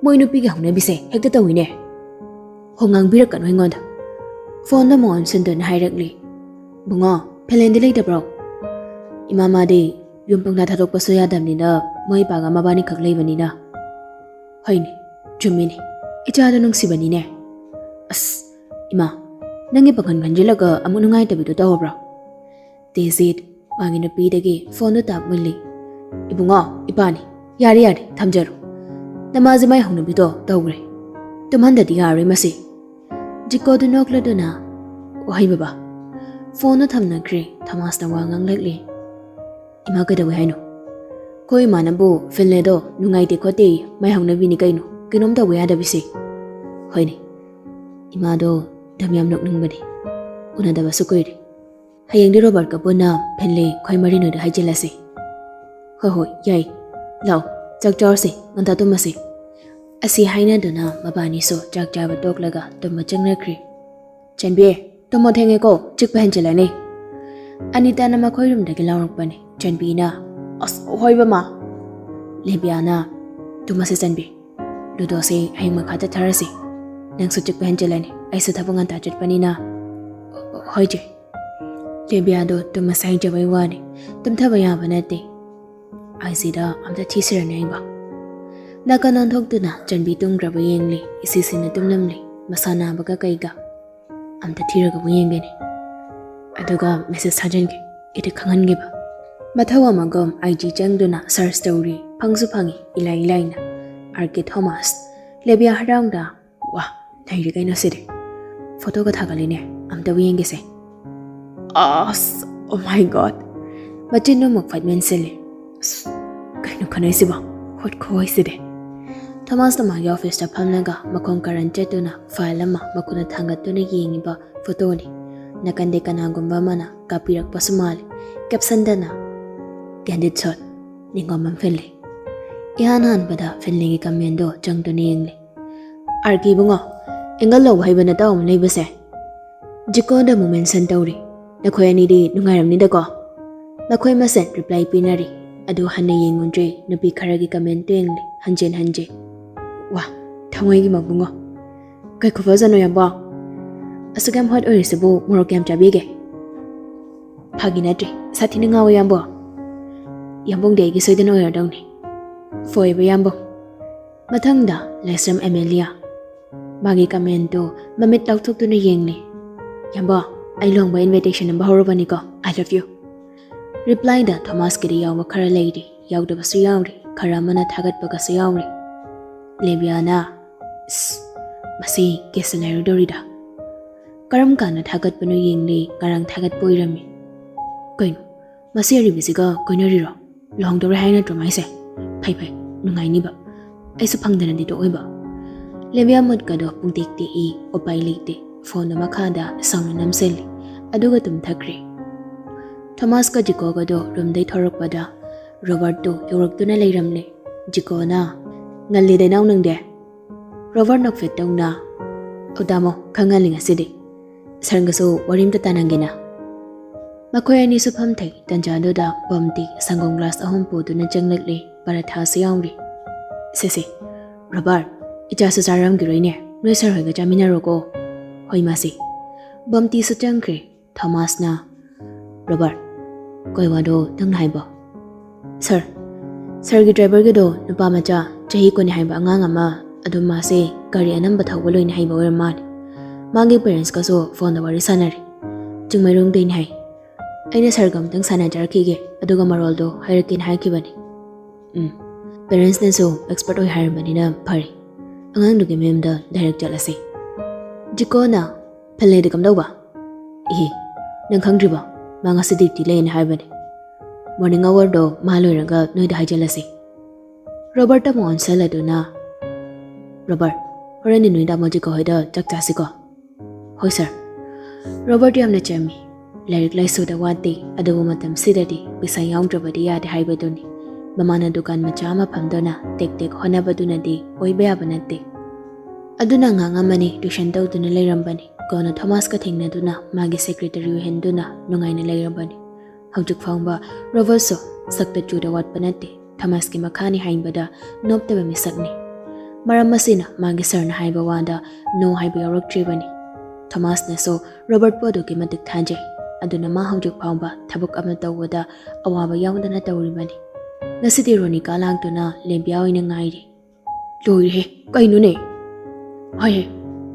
ꯃꯣꯏ ꯅꯨꯄꯤꯒꯤ ꯍꯧꯅꯕꯤꯁꯦ ꯍꯦꯛꯇ ꯇꯧꯏꯅꯦ꯫ ꯍꯣ, ꯉꯥꯡꯕꯤꯔꯛꯀꯅꯨ ꯑꯩꯉꯣꯟꯗ꯫" ꯐꯣꯟꯗ ꯑꯃꯨꯛ ꯑꯣꯟꯁꯤꯟꯗꯨꯅ ꯍꯥꯏꯔꯛꯂꯤ꯫ "ꯕꯨꯡꯉꯣ, ꯐꯦꯂꯦꯟꯗꯤ ꯂꯩꯇꯕ꯭ꯔꯣ?" "ꯏꯃꯥ, ꯃꯥꯗꯤ ꯌꯨꯝ ꯄꯪꯊꯥ ꯊꯥꯗꯣꯛꯄꯁꯨ ꯌꯥꯗꯕꯅꯤꯅ ꯃꯣꯏ ꯏꯄꯥꯒ ꯃꯕꯥꯅꯤꯈꯛ ꯂꯩꯕꯅꯤꯅ꯫" "ꯍꯣꯏꯅꯦ, ꯆꯨꯝꯃꯤꯅꯦ꯫ ꯏꯆꯥꯗꯣ ꯅꯨꯡꯁꯤꯕꯅꯤꯅꯦ꯫ ꯑꯁ, ꯏꯃꯥ, ꯅꯪꯒꯤ ꯄꯥꯡꯒꯜ ꯈꯟꯖꯤꯜꯂꯒ ꯑꯃꯨꯛ ꯅꯨꯡꯉꯥꯏꯇꯕꯤꯗꯣ ꯇꯧꯔꯕ꯭ꯔꯣ?" ꯇꯦꯖꯤꯠ ꯃꯥꯒꯤ ꯅꯨꯄꯤꯗꯒꯤ ꯐꯣꯟꯗꯨ ꯇꯥꯛ ꯃꯨꯜꯂꯤ꯫ "ꯏꯕꯨꯡꯉꯣ, ꯏꯄꯥꯅꯤ꯫ ꯌꯥꯔꯦ, ꯌꯥꯔꯦ, ꯊꯝꯖꯔꯣ꯫ ꯅꯃꯥꯁꯦ ꯃꯥꯏ ꯍꯧꯅꯕꯤꯗꯣ ꯇꯧꯈ꯭ꯔꯦ꯫ ꯇꯨꯝꯍꯟꯗꯗꯤ ꯌꯥꯔꯣꯏ ꯃꯁꯤ꯫" ꯖꯤꯀꯣꯗꯨ ꯅꯣꯛꯂꯗꯨꯅ, "ꯍꯣꯏ ꯕꯕꯥ꯫" ꯐꯣꯟꯗꯨ ꯊꯝꯅꯈ꯭ꯔꯦ꯫ ꯊꯣꯃꯥꯁꯅ ꯋꯥ ꯉꯥꯡꯂꯛꯂꯤ꯫ "ꯏꯃꯥ ꯀꯩꯗꯧꯋꯦ ꯍꯥꯏꯅꯣ?" ꯑꯩꯈꯣꯏ ꯏꯃꯥꯅꯕꯨ ꯐꯤꯟꯂꯦꯗꯣ ꯅꯨꯡꯉꯥꯏꯇꯦ ꯈꯣꯠꯇꯦ, ꯃꯥꯏ ꯍꯧꯅꯕꯤꯅꯤ ꯀꯩꯅꯣ, ꯀꯩꯅꯣꯝ ꯇꯧꯕ ꯌꯥꯗꯕꯤꯁꯦ꯫ ꯍꯣꯏꯅꯦ, ꯏꯃꯥꯗꯣ ꯌꯥꯝ ꯅꯣꯛꯅꯤꯡꯕꯅꯦ, ꯎꯅꯗꯕꯁꯨ ꯀꯨꯏꯔꯦ꯫ ꯍꯌꯦꯡꯗꯤ ꯔꯣꯕꯔꯠꯀ ꯄꯨꯟꯅ ꯐꯤꯟꯂꯦ ꯑꯩꯈꯣꯏ ꯃꯔꯤ ꯅꯣꯏꯗ ꯍꯥꯏꯖꯤꯜꯂꯁꯦ꯫ ꯍꯣꯏ ꯍꯣꯏ, ꯌꯥꯏ꯫ ꯂꯥꯛꯑꯣ, ꯆꯥꯛ ꯆꯥꯔꯁꯦ, ꯉꯟꯇꯥ ꯇꯨꯝꯃꯁꯦ꯫ ꯑꯁꯤ ꯍꯥꯏꯅꯗꯨꯅ ꯃꯕꯥꯅꯤꯁꯨ ꯆꯥꯛ ꯆꯥꯕ ꯇꯣꯛꯂꯒ ꯇꯨꯝꯕ ꯆꯪꯅꯈ꯭ꯔꯦ꯫ "ꯆꯟꯕꯤ, ꯇꯨꯝꯃꯣ, ꯊꯦꯡꯉꯦꯀꯣ, ꯆꯤꯛꯄ ꯍꯦꯟꯖꯤꯜꯂꯅꯤ꯫" ꯑꯅꯤꯇꯥꯅ ꯃꯈꯣꯏ ꯔꯨꯝꯗꯒꯤ ꯂꯥꯎꯔꯛꯄꯅꯤ꯫ ꯆꯟꯕꯤꯅ, "ꯑꯁ, ꯍꯣꯏ ꯕꯃꯥ꯫" ꯂꯦꯕꯤꯌꯥꯅ, "ꯇꯨꯝꯃꯁꯦ ꯆꯟꯕꯤ, ꯂꯨꯗꯣꯁꯦ ꯍꯌꯦꯡ ꯃꯈꯥ ꯆꯠꯊꯔꯁꯤ꯫ ꯅꯪꯁꯨ ꯆꯤꯛꯄ ꯍꯦꯟꯖꯤꯜꯂꯅꯤ, ꯑꯩꯁꯨ ꯊꯕꯛ ꯉꯟꯇꯥ ꯆꯠꯄꯅꯤꯅ꯫" "ꯍꯣꯏ ꯆꯦ꯫" ꯂꯦꯕꯤꯌꯥꯗꯣ ꯇꯨꯝꯃꯁꯦ ꯍꯥꯏꯖꯕꯩ ꯋꯥꯅꯤ, ꯇꯨꯝꯊꯕ ꯌꯥꯕ ꯅꯠꯇꯦ꯫ ꯑꯥꯏꯖꯤꯗ ꯑꯝꯇ ꯊꯤꯁꯤꯔꯅꯦ ꯑꯩꯕꯣ꯫ ꯅꯥꯀꯟ ꯑꯣꯟꯊꯣꯛꯇꯨꯅ ꯆꯟꯕꯤ ꯇꯨꯝꯈ꯭ꯔꯕ ꯌꯦꯡꯂꯤ, ꯏꯁꯤꯁꯤꯅ ꯇꯨꯝꯂꯝꯂꯤ, ꯃꯁꯥ ꯅꯥꯕꯒ ꯀꯩꯒ꯫ "ꯑꯝꯇ ꯊꯤꯔꯒꯕꯨ ꯌꯦꯡꯒꯦꯅꯦ, ꯑꯗꯨꯒ ꯃꯦꯁꯦꯖ ꯊꯥꯖꯤꯟꯒꯦ, ꯏꯗꯤꯠ ꯈꯪꯍꯟꯒꯦꯕ꯫" ꯃꯊꯧ ꯑꯃꯒꯨꯝ ꯑꯥꯏꯖꯤ ꯆꯪꯗꯨꯅ ꯁꯔꯆ ꯇꯧꯔꯤ, ꯐꯪꯁꯨ ꯐꯪꯉꯤ ꯏꯂꯥꯏ ꯂꯥꯏꯅ꯫ ꯑꯥꯔ ꯀꯦ ꯊꯣꯃꯥꯁ꯫ ꯂꯦꯕꯤꯌꯥ ꯍꯔꯥꯎꯅ, "ꯋꯥ, ꯅꯩꯔꯦ ꯀꯩꯅꯣ ꯁꯤꯗꯤ꯫ ꯐꯣꯇꯣꯒ ꯊꯥꯒꯠꯂꯤꯅꯦ, ꯑꯝꯇꯕꯨ ꯌꯦꯡꯒꯦꯁꯦ꯫" "ꯑꯁ, oh my God!" ꯃꯆꯤꯟꯗꯨ ꯑꯃꯨꯛ ꯐꯠ ꯃꯦꯟꯁꯤꯜꯂꯤ꯫ "ꯑꯁ, ꯀꯩꯅꯣ ꯈꯟꯅꯩꯁꯤꯕꯣ? ꯍꯣꯠ ꯈꯨꯍꯣꯏꯁꯤꯗꯤ!" ꯊꯣꯃꯥꯁꯅ ꯃꯥꯒꯤ ꯑꯣꯐꯤꯁꯇ ꯐꯝꯂꯒ ꯃꯈꯣꯡ ꯀꯔꯟ ꯆꯠꯇꯨꯅ ꯐꯥꯏꯜ ꯑꯃ ꯃꯈꯨꯠꯅ ꯊꯥꯡꯒꯠꯇꯨꯅ ꯌꯦꯡꯉꯤꯕ ꯐꯣꯇꯣꯅꯤ꯫ ꯅꯥꯀꯟꯗꯩ ꯀꯅꯥꯒꯨꯝꯕ ꯑꯃꯅ ꯀꯥꯞꯄꯤꯔꯛꯄꯁꯨ ꯃꯥꯜꯂꯤ꯫ ꯀꯦꯞꯁꯟꯗꯅ, "Candid shot, ꯅꯤꯡꯒꯣꯝꯕꯝ ꯐꯤꯟꯂꯦ꯫" ꯏꯍꯥꯟ ꯍꯥꯟꯕꯗ ꯐꯤꯟꯂꯦꯒꯤ ꯀꯃꯦꯟꯗꯣ ꯆꯪꯗꯨꯅ ꯌꯦꯡꯂꯤ꯫ "ꯑꯥꯔ ꯀꯦ ꯏꯕꯨꯡꯉꯣ, ꯑꯦꯡꯒꯜ ꯂꯧꯕ ꯍꯩꯕ ꯅꯇꯥꯎ ꯑꯃ ꯂꯩꯕꯁꯦ꯫ ꯖꯤꯀꯣꯟꯗ ꯑꯃꯨꯛ ꯃꯦꯟꯁꯟ ꯇꯧꯔꯤ꯫ ꯅꯈꯣꯏ ꯑꯅꯤꯗꯤ ꯅꯨꯡꯉꯥꯏꯔꯝꯅꯤꯗꯀꯣ?" ꯃꯈꯣꯏ ꯃꯁꯦꯟ ꯔꯤꯄ꯭ꯂꯥꯏ ꯄꯤꯅꯔꯤ꯫ ꯑꯗꯨ ꯍꯟꯅ ꯌꯦꯡꯉꯨꯗ꯭ꯔꯦ, ꯅꯨꯄꯤ ꯈꯔꯒꯤ ꯀꯃꯦꯟ ꯇꯦꯡꯂꯤ ꯍꯟꯖꯤꯟ ꯍꯟꯖꯤꯟ꯫ "ꯋꯥ, ꯊꯃꯣꯏꯒꯤ ꯃꯕꯨꯡꯉꯣ꯫ ꯀꯩ ꯈꯨꯐꯖꯅꯣ ꯌꯥꯝꯕꯣ? ꯑꯁꯨꯛ ꯌꯥꯝ ꯍꯣꯠ ꯑꯣꯏꯔꯤꯁꯤꯕꯨ ꯃꯣꯔꯣꯛ ꯀꯌꯥꯝ ꯆꯥꯕꯤꯒꯦ?" "ꯐꯥꯒꯤ ꯅꯠꯇ꯭ꯔꯦ, ꯁꯥꯊꯤꯅ ꯉꯥꯎꯋꯦ ꯌꯥꯝꯕꯣ꯫ ꯌꯥꯝꯕꯨꯡꯗꯤ ꯑꯩꯒꯤ ꯁꯣꯏꯗꯅ ꯑꯣꯏꯔꯗꯧꯅꯤ꯫ ꯐꯣꯏꯕ ꯌꯥꯝꯕꯨꯡ꯫" ꯃꯊꯪꯗ ꯂꯥꯏꯁ꯭ꯔꯝ ꯑꯦꯃꯦꯂꯤꯌꯥ꯫ ꯃꯥꯒꯤ ꯀꯃꯦꯟꯇꯨ ꯃꯃꯤꯠ ꯂꯥꯎꯊꯣꯛꯇꯨꯅ ꯌꯦꯡꯂꯤ꯫ "ꯌꯥꯝꯕꯣ, ꯑꯩ ꯂꯨꯍꯣꯡꯕ ꯏꯟꯚꯤꯇꯦꯁꯟ ꯑꯃ ꯍꯧꯔꯕꯅꯤꯀꯣ, I love you꯫" ꯔꯤꯄ꯭ꯂꯥꯏꯗ ꯊꯣꯃꯥꯁꯀꯤꯗꯤ ꯌꯥꯎꯕ ꯈꯔ ꯂꯩꯔꯤ, ꯌꯥꯎꯗꯕꯁꯨ ꯌꯥꯎꯔꯤ, ꯈꯔ ꯑꯃꯅ ꯊꯥꯒꯠꯄꯒꯁꯨ ꯌꯥꯎꯔꯤ꯫ ꯂꯦꯕꯤꯌꯥꯅ, "ꯏꯁ, ꯃꯁꯤ ꯀꯦꯁꯇ ꯂꯩꯔꯨꯗꯧꯔꯤꯗ꯫ ꯀꯔꯝ ꯀꯥꯟꯗ ꯊꯥꯒꯠꯄꯅꯣ ꯌꯦꯡꯂꯤ, ꯉꯔꯥꯡ ꯊꯥꯒꯠꯄ ꯑꯣꯏꯔꯝꯃꯤ꯫ ꯀꯩꯅꯣ, ꯃꯁꯤ ꯑꯔꯤꯕꯤꯁꯤꯒ ꯀꯣꯏꯅꯔꯤꯔꯣ?" ꯂꯨꯍꯣꯡꯗꯧꯔꯦ ꯍꯥꯏ ꯅꯠꯇ꯭ꯔꯣ ꯃꯥꯏꯁꯦ? ꯐꯩ ꯐꯩ, ꯅꯨꯡꯉꯥꯏꯅꯤꯕ꯫ ꯑꯩꯁꯨ ꯐꯪꯗꯅꯗꯤ ꯇꯣꯛꯑꯣꯏꯕ꯫ ꯂꯦꯕꯤꯌꯥ ꯃꯨꯠꯀꯗꯣ ꯄꯨꯡꯇꯦꯛ ꯇꯦꯛꯏ, ꯎꯄꯥꯏ ꯂꯩꯇꯦ꯫ ꯐꯣꯟꯗꯣ ꯃꯈꯥꯗ ꯁꯥꯎꯅ ꯅꯝꯁꯤꯜꯂꯤ, ꯑꯗꯨꯒ ꯇꯨꯝꯊꯈ꯭ꯔꯦ꯫ ꯊꯣꯃꯥꯁꯀ ꯖꯤꯀꯣꯒꯗꯣ ꯔꯨꯝꯗꯩ ꯊꯣꯔꯛꯄꯗ ꯔꯣꯕꯔꯠꯇꯨ ꯌꯧꯔꯛꯇꯨꯅ ꯂꯩꯔꯝꯂꯦ꯫ ꯖꯤꯀꯣꯅ, "ꯉꯜꯂꯤꯗ ꯏꯅꯥꯎ ꯅꯪꯗꯤ?" ꯔꯣꯕꯔꯠ ꯅꯣꯛꯐꯦꯠ ꯇꯧꯅ, "ꯑꯣ ꯇꯥꯃꯣ, ꯈꯪꯍꯜꯂꯤ ꯉꯁꯤꯗꯤ꯫ ꯁꯔꯒꯁꯨ ꯋꯥꯔꯤ ꯑꯝꯇ ꯇꯥꯟꯅꯒꯦꯅ꯫" ꯃꯈꯣꯏ ꯑꯅꯤꯁꯨ ꯐꯝꯊꯩ꯫ ꯇꯟꯖꯥꯗꯨꯗ ꯕꯝꯇꯤ ꯁꯪꯒꯣꯝ ꯒ꯭ꯂꯥꯁ ꯑꯍꯨꯝ ꯄꯨꯗꯨꯅ ꯆꯪꯂꯛꯂꯦ, ꯄꯔꯥꯊꯥꯁꯨ ꯌꯥꯎꯔꯤ꯫ "ꯁꯦ ꯁꯦ, ꯔꯣꯕꯔꯠ, ꯏꯆꯥꯁꯨ ꯆꯥꯔꯝꯈꯤꯔꯣꯏꯅꯦ, ꯅꯣꯏ ꯁꯔ ꯍꯣꯏꯒ ꯆꯥꯃꯤꯟꯅꯔꯣꯀꯣ꯫" "ꯍꯣꯏ ꯃꯥꯁꯤ꯫" ꯕꯝꯇꯤꯁꯨ ꯆꯪꯈ꯭ꯔꯦ꯫ ꯊꯣꯃꯥꯁꯅ, "ꯔꯣꯕꯔꯠ, ꯀꯩ ꯋꯥꯅꯣ ꯅꯪꯅ ꯍꯥꯏꯕꯣ?" "ꯁꯔ, ꯁꯔꯒꯤ ꯗ꯭ꯔꯥꯏꯚꯔꯒꯤꯗꯣ ꯅꯨꯄꯥ ꯃꯆꯥ ꯆꯍꯤ ꯀꯨꯟ ꯍꯥꯏꯕ ꯑꯉꯥꯡ ꯑꯃ, ꯑꯗꯨ ꯃꯥꯁꯦ ꯒꯥꯔꯤ ꯑꯅꯝꯕ ꯊꯧꯕ ꯂꯣꯏꯅ ꯍꯩꯕ ꯑꯣꯏꯔ ꯃꯥꯜꯂꯦ꯫ ꯃꯥꯒꯤ ꯄꯦꯔꯦꯟꯁꯀꯁꯨ ꯐꯣꯟꯗ ꯋꯥꯔꯤ ꯁꯥꯟꯅꯔꯦ꯫ ꯆꯤꯡꯃꯩꯔꯣꯡꯗꯩꯅꯤ ꯍꯥꯏ꯫ ꯑꯩꯅ ꯁꯔꯒ ꯑꯃꯨꯛꯇꯪ ꯁꯥꯟꯅꯖꯔꯛꯈꯤꯒꯦ, ꯑꯗꯨꯒ ꯃꯔꯣꯜꯗꯣ ꯍꯥꯏꯔꯛꯀꯦꯅ ꯍꯥꯏꯈꯤꯕꯅꯤ꯫" "ꯎꯝ, ꯄꯦꯔꯦꯟꯁꯅꯁꯨ ꯑꯦꯛꯁꯄꯔꯠ ꯑꯣꯏ ꯍꯥꯏꯔꯕꯅꯤꯅ ꯐꯔꯦ꯫ ꯑꯉꯥꯡꯗꯨꯒꯤ ꯃꯌꯨꯝꯗ ꯗꯥꯏꯔꯦꯛ ꯆꯠꯂꯁꯤ꯫" ꯖꯤꯀꯣꯅ, "ꯐꯜꯂꯦꯗꯤ ꯀꯝꯗꯧꯕ?" "ꯏꯍꯦ, ꯅꯪ ꯈꯪꯗ꯭ꯔꯤꯕꯣ? ꯃꯥ ꯉꯁꯤ ꯗ꯭ꯌꯨꯇꯤ ꯂꯩꯌꯦꯅ ꯍꯥꯏꯕꯅꯦ꯫ ꯃꯣꯔꯅꯤꯡ ꯑꯋꯥꯔꯗꯣ ꯃꯥ ꯂꯣꯏꯔꯒ ꯅꯣꯏꯗ ꯍꯥꯏꯖꯤꯜꯂꯁꯤ꯫" ꯔꯣꯕꯔꯠ ꯑꯃꯨꯛ ꯑꯣꯟꯁꯤꯜꯂꯗꯨꯅ, "ꯔꯣꯕꯔꯠ, ꯍꯣꯔꯦꯟꯗꯤ ꯅꯣꯏ ꯇꯥꯃꯣ ꯖꯤꯀꯣ ꯍꯣꯏꯗ ꯆꯥꯛ ꯆꯥꯁꯤꯀꯣ?" "ꯍꯣꯏ ꯁꯥꯔ꯫" ꯔꯣꯕꯔꯠ ꯌꯥꯝꯅ ꯆꯝꯃꯤ꯫ ꯂꯥꯏꯔꯤꯛ ꯂꯥꯏꯁꯨꯗ ꯋꯥꯠꯇꯦ, ꯑꯗꯨꯕꯨ ꯃꯇꯝꯁꯤꯗꯗꯤ ꯄꯩꯁꯥ ꯌꯥꯎꯗ꯭ꯔꯕꯗꯤ ꯌꯥꯗꯦ ꯍꯥꯏꯕꯗꯨꯅꯤ꯫ ꯃꯃꯥꯅ ꯗꯨꯀꯥꯟ ꯃꯆꯥ ꯑꯃ ꯐꯝꯗꯨꯅ ꯇꯦꯛ ꯇꯦꯛ ꯍꯣꯠꯅꯕꯗꯨꯅꯗꯤ ꯑꯣꯏꯕ ꯌꯥꯕ ꯅꯠꯇꯦ꯫ ꯑꯗꯨꯅ ꯑꯉꯥꯡ ꯑꯃꯅꯤ ꯇ꯭ꯌꯨꯁꯟ ꯇꯧꯗꯨꯅ ꯂꯩꯔꯝꯕꯅꯤ꯫ ꯀꯣꯟꯅ ꯊꯣꯃꯥꯁꯀ ꯊꯦꯡꯅꯗꯨꯅ ꯃꯥꯒꯤ ꯁꯦꯀ꯭ꯔꯦꯇꯔꯤ ꯑꯣꯏꯍꯟꯗꯨꯅ ꯅꯨꯡꯉꯥꯏꯅ ꯂꯩꯔꯝꯕꯅꯤ꯫ ꯍꯧꯖꯤꯛ ꯐꯥꯎꯕ ꯔꯣꯕꯔꯠꯁꯨ ꯁꯛꯇ ꯆꯨꯗ ꯋꯥꯠꯄ ꯅꯠꯇꯦ꯫ ꯊꯣꯃꯥꯁꯀꯤ ꯃꯈꯥꯅꯤ ꯍꯥꯏꯕꯗ ꯅꯣꯞꯇꯕ ꯃꯤꯁꯛꯅꯤ꯫ ꯃꯔꯝ ꯑꯁꯤꯅ ꯃꯥꯒꯤ ꯁꯔꯅ ꯍꯥꯏꯕ ꯋꯥꯗ ꯅꯣ ꯍꯥꯏꯕ ꯌꯥꯎꯔꯛꯇ꯭ꯔꯤꯕꯅꯤ꯫ ꯊꯣꯃꯥꯁꯅꯁꯨ ꯔꯣꯕꯔꯠꯄꯨ ꯑꯗꯨꯛꯀꯤ ꯃꯇꯤꯛ ꯊꯥꯖꯩ꯫ ꯑꯗꯨꯅ ꯃꯥ ꯍꯧꯖꯤꯛ ꯐꯥꯎꯕ ꯊꯕꯛ ꯑꯃ ꯇꯧꯕꯗ ꯑꯋꯥꯕ ꯌꯥꯎꯗꯅ ꯇꯧꯔꯤꯕꯅꯤ꯫ ꯉꯁꯤꯗꯤ ꯔꯣꯅꯤꯀꯥ ꯂꯥꯛꯇꯨꯅ ꯂꯦꯝꯕꯤꯌꯥ ꯑꯣꯏꯅ ꯉꯥꯏꯔꯤ꯫ "ꯂꯣꯏꯔꯦꯍꯦ, ꯀꯩꯅꯣꯅꯦ? ꯍꯣꯏꯍꯦ,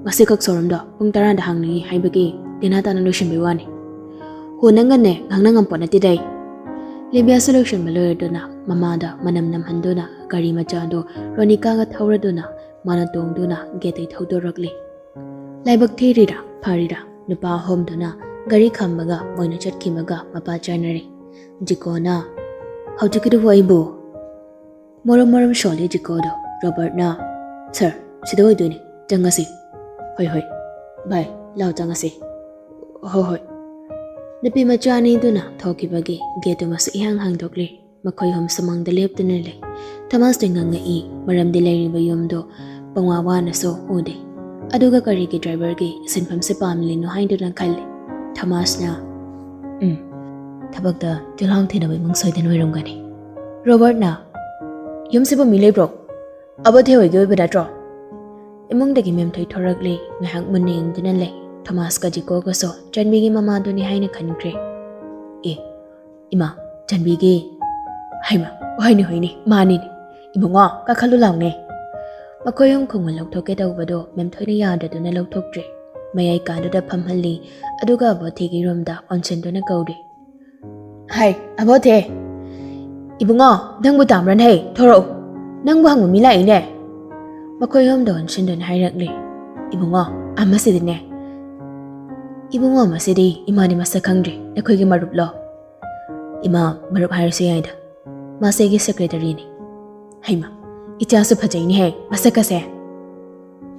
ꯉꯁꯤꯈꯛ ꯁꯣꯔꯨꯝꯗꯣ ꯄꯨꯡ ꯇꯔꯥꯗ ꯍꯥꯡꯅꯤꯡꯉꯤ ꯍꯥꯏꯕꯒꯤ ꯇꯦꯅꯥ ꯇꯥꯅ ꯂꯣꯏꯁꯤꯟꯕꯩ ꯋꯥꯅꯤ꯫ ꯍꯣ, ꯅꯪꯒꯅꯦ ꯉꯥꯡꯅ ꯉꯝꯄꯣꯠ ꯅꯠꯇꯦꯗ ꯑꯩ꯫" ꯂꯦꯝꯕꯤꯌꯥꯁꯨ ꯂꯣꯏꯁꯤꯟꯕ ꯂꯣꯏꯔꯗꯨꯅ ꯃꯃꯥꯗ ꯃꯅꯝ ꯅꯝꯍꯟꯗꯨꯅ ꯒꯥꯔꯤ ꯃꯆꯥꯗꯨ ꯔꯣꯅꯤꯀꯥꯒ ꯊꯧꯔꯗꯨꯅ ꯃꯥꯅ ꯇꯣꯡꯗꯨꯅ ꯒꯦꯠꯇꯩ ꯊꯧꯗꯣꯔꯛꯂꯤ꯫ ꯂꯥꯏꯕꯛ ꯊꯤꯔꯤꯔꯥ ꯐꯔꯤꯔꯥ, ꯅꯨꯄꯥ ꯑꯍꯨꯝꯗꯨꯅ ꯒꯥꯔꯤ ꯈꯥꯝꯕꯒ ꯃꯣꯏꯅ ꯆꯠꯈꯤꯕꯒ ꯃꯄꯥ ꯆꯥꯅꯔꯦ꯫ ꯖꯤꯀꯣꯅ, ꯍꯧꯖꯤꯛꯀꯤꯗꯨꯕꯨ ꯑꯩꯕꯨ? ꯃꯔꯝ ꯃꯔꯝ ꯁꯣꯜꯂꯤ ꯖꯤꯀꯣꯗꯣ꯫ ꯔꯣꯕꯔꯠꯅ, "ꯁꯥꯔ, ꯁꯤꯗ ꯑꯣꯏꯗꯣꯏꯅꯤ, ꯆꯪꯉꯁꯤ꯫" "ꯍꯣꯏ, ꯍꯣꯏ, ꯚꯥꯏ, ꯂꯥꯎ ꯆꯪꯉꯁꯤ꯫" "ꯍꯣꯏ, ꯍꯣꯏ꯫" ꯅꯨꯄꯤ ꯃꯆꯥ ꯑꯅꯤꯗꯨꯅ ꯊꯣꯛꯈꯤꯕꯒꯤ ꯒꯦꯠꯇꯨꯃꯁꯨ ꯏꯍꯥꯡ ꯍꯥꯡꯗꯣꯛꯂꯦ꯫ ꯃꯈꯣꯏ ꯑꯍꯨꯝ ꯁꯨꯃꯥꯡꯗ ꯂꯦꯞꯇꯨꯅ ꯂꯩ꯫ ꯊꯣꯃꯥꯁꯇꯤ ꯉꯛꯉꯛꯏ, ꯃꯔꯝꯗꯤ ꯂꯩꯔꯤꯕ ꯌꯨꯝꯗꯣ ꯄꯪꯋꯥ ꯋꯥꯅꯁꯨ ꯎꯗꯦ꯫ ꯑꯗꯨꯒ ꯀꯔꯤꯒꯤ ꯗ꯭ꯔꯥꯏꯚꯔꯒꯤ ꯁꯤꯟꯐꯝꯁꯦ ꯄꯥꯝꯂꯤꯅꯣ ꯍꯥꯏꯗꯨꯅ ꯈꯜꯂꯤ꯫ ꯊꯣꯃꯥꯁꯅ, "ꯎꯝ, ꯊꯕꯛꯇ ꯇꯤꯜꯍꯥꯎ ꯊꯤꯅꯕ ꯏꯃꯨꯡ ꯁꯣꯏꯗꯅ ꯑꯣꯏꯔꯝꯒꯅꯤ꯫" ꯔꯣꯕꯔꯠꯅ, "ꯌꯨꯝꯁꯤꯕꯨ ꯃꯤ ꯂꯩꯕ꯭ꯔꯣ? ꯑꯕꯣꯊꯦ ꯍꯣꯏꯒꯤ ꯑꯣꯏꯕ ꯅꯠꯇ꯭ꯔꯣ?" ꯏꯃꯨꯡꯗꯒꯤ ꯃꯦꯝꯊꯣꯏ ꯊꯣꯔꯛꯂꯤ꯫ ꯉꯥꯏꯍꯥꯛ ꯃꯨꯟꯅ ꯌꯦꯡꯗꯨꯅ ꯂꯩ꯫ ꯊꯣꯃꯥꯁꯀ ꯖꯤꯀꯣꯒꯁꯨ ꯆꯟꯕꯤꯒꯤ ꯃꯃꯥꯗꯨꯅꯤ ꯍꯥꯏꯅ ꯈꯟꯈ꯭ꯔꯦ꯫ "ꯑꯦ, ꯏꯃꯥ, ꯆꯟꯕꯤꯒꯤ?" "ꯍꯩꯃ, ꯍꯣꯏꯅꯦ, ꯍꯣꯏꯅꯦ, ꯃꯥꯅꯤꯅꯦ꯫ ꯏꯕꯨꯡꯉꯣ, ꯀꯥꯈꯠꯂꯨ ꯂꯥꯎꯅꯦ꯫" ꯃꯈꯣꯏ ꯑꯍꯨꯝ ꯈꯣꯡꯎꯞ ꯂꯧꯊꯣꯛꯀꯦ ꯇꯧꯕꯗꯣ ꯃꯦꯝꯊꯣꯏꯅ ꯌꯥꯗꯗꯨꯅ ꯂꯧꯊꯣꯛꯇ꯭ꯔꯦ꯫ ꯃꯌꯥꯏ ꯀꯥꯗꯨꯗ ꯐꯝꯍꯜꯂꯤ, ꯑꯗꯨꯒ ꯑꯕꯣꯊꯦꯒꯤ ꯔꯨꯝꯗ ꯑꯣꯟꯁꯤꯟꯗꯨꯅ ꯀꯧꯔꯤ꯫ "ꯍꯥꯏ, ꯑꯕꯣꯊꯦ!" "ꯏꯕꯨꯡꯉꯣ, ꯅꯪꯕꯨ ꯇꯥꯝꯕ꯭ꯔꯅ ꯍꯦ? ꯊꯣꯔꯛꯎ꯫ ꯅꯪꯕꯨ ꯍꯪꯕ ꯃꯤ ꯂꯥꯛꯏꯅꯦ꯫" ꯃꯈꯣꯏ ꯑꯍꯨꯝꯗ ꯑꯣꯟꯁꯤꯟꯗꯨꯅ ꯍꯥꯏꯔꯛꯂꯤ꯫ "ꯏꯕꯨꯡꯉꯣ, ꯑꯃꯁꯤꯗꯤꯅꯦ꯫" "ꯏꯕꯨꯡꯉꯣ, ꯑꯃꯁꯤꯗꯤ ꯏꯃꯥꯗꯤ ꯃꯁꯛ ꯈꯪꯗ꯭ꯔꯤ꯫ ꯅꯈꯣꯏꯒꯤ ꯃꯔꯨꯞꯂꯣ?" "ꯏꯃꯥ, ꯃꯔꯨꯞ ꯍꯥꯏꯔꯁꯨ ꯌꯥꯏꯗ꯫ ꯃꯥꯁꯦ ꯑꯩꯒꯤ ꯁꯦꯀ꯭ꯔꯦꯇꯔꯤꯅꯦ꯫" "ꯍꯩꯃ, ꯏꯆꯥꯁꯨ ꯐꯖꯩꯅꯦꯍꯦ, ꯃꯁꯛꯀꯁꯦ꯫"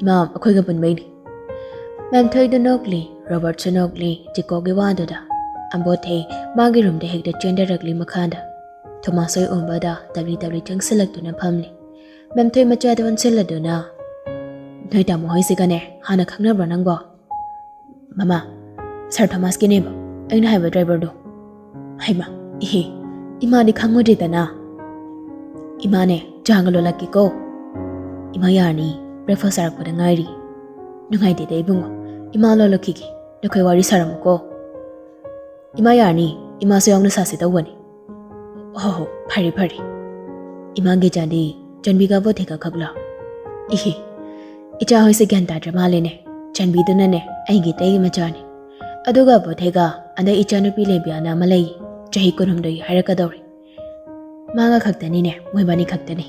"ꯏꯃꯥ, ꯑꯩꯈꯣꯏꯒ ꯄꯨꯟꯕꯩꯅꯦ꯫" ꯃꯦꯝꯊꯣꯏꯗ ꯅꯣꯛꯂꯤ, ꯔꯣꯕꯔꯠꯁꯨ ꯅꯣꯛꯂꯤ ꯖꯤꯀꯣꯒꯤ ꯋꯥꯗꯨꯗ꯫ ꯑꯕꯣꯊꯦ ꯃꯥꯒꯤ ꯔꯨꯝꯗ ꯍꯦꯛꯇ ꯆꯦꯟꯊꯔꯛꯂꯤ ꯃꯈꯥꯗ꯫ ꯊꯣꯃꯥꯁ ꯍꯣꯏ ꯎꯕꯗ ꯇꯞꯂꯤ ꯇꯞꯂꯤ ꯆꯪꯁꯤꯜꯂꯛꯇꯨꯅ ꯐꯝꯂꯤ꯫ ꯃꯦꯝꯊꯣꯏ ꯃꯆꯥꯗ ꯑꯣꯟꯁꯤꯜꯂꯗꯨꯅ, "ꯅꯣꯏ ꯇꯥꯃꯣ ꯍꯣꯏꯁꯤꯒꯅꯦ ꯍꯥꯟꯅ ꯈꯪꯅꯕ꯭ꯔꯣ ꯅꯪꯕꯣ?" "ꯃꯃꯥ, ꯁꯥꯔ ꯊꯣꯃꯥꯁꯀꯤꯅꯦꯕ, ꯑꯩꯅ ꯍꯥꯏꯕ ꯗ꯭ꯔꯥꯏꯚꯔꯗꯣ꯫" "ꯍꯩꯃ, ꯏꯍꯦ, ꯏꯃꯥꯗꯤ ꯈꯪꯉꯨꯗ꯭ꯔꯤꯗꯅ꯫" "ꯏꯃꯥꯅꯦ, ꯆꯥꯒ ꯂꯣꯜꯂꯛꯀꯦꯀꯣ꯫" "ꯏꯃꯥ, ꯌꯥꯔꯅꯤ, ꯕ꯭ꯔꯦꯛꯐꯥꯁ ꯆꯥꯔꯛꯄꯗ ꯉꯥꯏꯔꯤ꯫" "ꯅꯨꯡꯉꯥꯏꯇꯦꯗ ꯏꯕꯨꯡꯉꯣ, ꯏꯃꯥ ꯂꯣꯜꯂꯛꯈꯤꯒꯦ, ꯅꯈꯣꯏ ꯋꯥꯔꯤ ꯁꯥꯔꯝꯃꯨꯀꯣ꯫" "ꯏꯃꯥ, ꯌꯥꯔꯅꯤ, ꯏꯃꯥꯁꯨ ꯌꯥꯎꯅ ꯁꯥꯁꯦ ꯇꯧꯕꯅꯤ꯫" "ꯑꯣꯍꯣ, ꯐꯔꯦ, ꯐꯔꯦ꯫" "ꯏꯃꯥꯒꯤ ꯏꯆꯥꯗꯤ ꯆꯟꯕꯤꯒ ꯑꯕꯣꯊꯦꯒ ꯈꯛꯂꯣ?" "ꯏꯍꯦ, ꯏꯆꯥ ꯍꯣꯏꯁꯦ ꯒ꯭ꯌꯥꯟ ꯇꯥꯗ꯭ꯔ ꯃꯥꯜꯂꯦꯅꯦ꯫ ꯆꯟꯕꯤꯗꯨꯅꯅꯦ ꯑꯩꯒꯤ ꯏꯇꯩꯒꯤ ꯃꯆꯥꯅꯤ꯫ ꯑꯗꯨꯒ ꯑꯕꯣꯊꯦꯒ ꯍꯟꯗꯛ ꯏꯆꯥꯅꯨꯄꯤ ꯂꯦꯕꯤꯌꯥꯅ ꯑꯃ ꯂꯩ, ꯆꯍꯤ ꯀꯨꯟꯍꯨꯝꯗꯣꯏ ꯍꯥꯏꯔꯛꯀꯗꯧꯔꯦ꯫ ꯃꯥꯒ ꯈꯛꯇꯅꯤꯅꯦ, ꯃꯣꯏꯕꯥꯅꯤ ꯈꯛꯇꯅꯤ꯫"